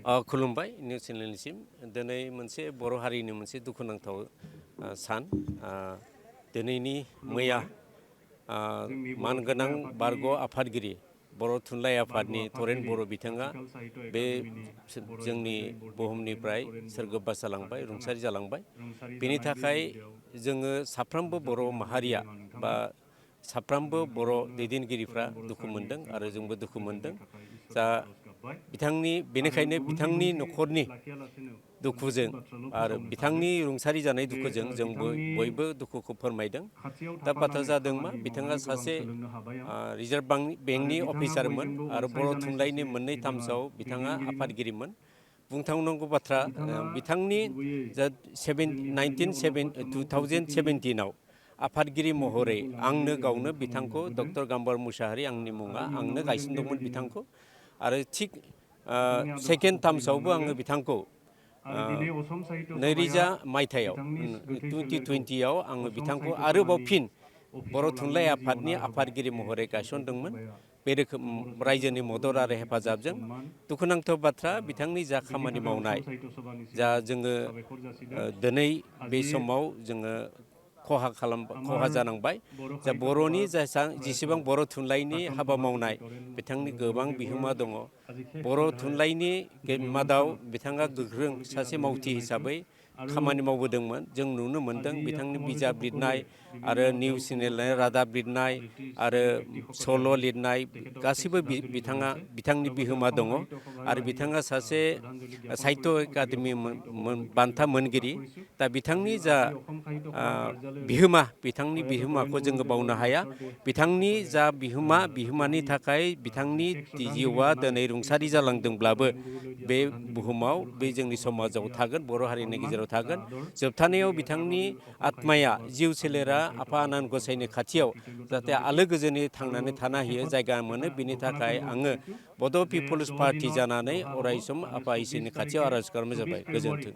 खुलुमबाय निउस चेनेलनिसिम दिनै मोनसे बर' हारिनि मोनसे दुखुनांथाव सान दिनैनि मैया मानगोनां बारग' आफादगिरि बर' थुनलाइ आफादनि तरेन बर' बिथाङा बे जोंनि बुहुमनिफ्राय सोरगोबास जालांबाय रुंसारि जालांबाय बेनि थाखाय जोङो साफ्रोमबो बर' माहारिया बा साफ्रोमबो बर' दैदेनगिरिफ्रा दुखु मोनदों आरो जोंबो दुखु मोनदों जा बेनिखायनो बिथांनि न'खरनि दुखुजों आरो बिथांनि रुंसारि जानाय दुखुजों जों बयबो दुखुखौ फोरमायदों दा बाथ्रा जादों मा बिथाङा सासे रिजार्भ बेंकनि अफिसारमोन आरो बर' थुनलाइनि मोननै थामसआव बिथाङा आफादगिरिमोन बुंनो थांनांगौ बाथ्रा बिथांनि 2017आव आफादगिरि महरै आंनो गावनो बिथांखौ डक्टर गाम्बार मुसाहारि आंनि मुङा आंनो गायसनदोंमोन बिथांखौ आरो थिग सेकेन्ड टार्म्सआवबो आङो बिथांखौ 2000 मायथाइयाव 2020आव आङो बिथांखौ आरोबाव फिन बर' थुनलाइ आफादनि आफादगिरि महरै गायसनदोंमोन बे रोखोम रायजोनि मदद आरो हेफाजाबजों दुखुनांथाव बाथ्रा बिथांनि जा खामानि मावनाय जा जोङो दिनै बे समाव जोङो खहा जानांबाय जा बर'नि जेसेबां बर' थुनलाइनि हाबा मावनाय बिथांनि गोबां बिहोमा दङ बर' थुनलाइनि मादाव बिथाङा गोख्रों सासे मावथि हिसाबै खामानि मावबोदोंमोन जों नुनो मोन्दों बिथांनि बिजाब लिरनाय आरो निउस चेनेल रादाब लिरनाय आरो सल' लिरनाय गासिबो बिथांनि बिहोमा दङ आरो बिथाङा सासे साहित्य एकाडेमि बान्था मोनगिरि दा बिथांनि जा बिथांनि बिहोमाखौ जोङो बावनो हाया बिथांनि जा बिहोमानि थाखाय बिथांनि जिउआ दिनै रुंसारि जालांदोंब्लाबो बे बुहुमाव बे जोंनि समाजाव थागोन बर' हारिनि गेजेराव थागोन जोबथानायाव बिथांनि आत्माया जिउ सोलेरा आफा आनान गसाइनि खाथियाव जाहाथे आलो गोजोनै थांनानै थानो हायो जायगा मोनो बिनि थाखाय आङो बड' पिपल्स पार्टि जानानै अरायसम आफा इसोरनि खाथियाव आर'ज खालामनाय जाबाय गोजोन्थों।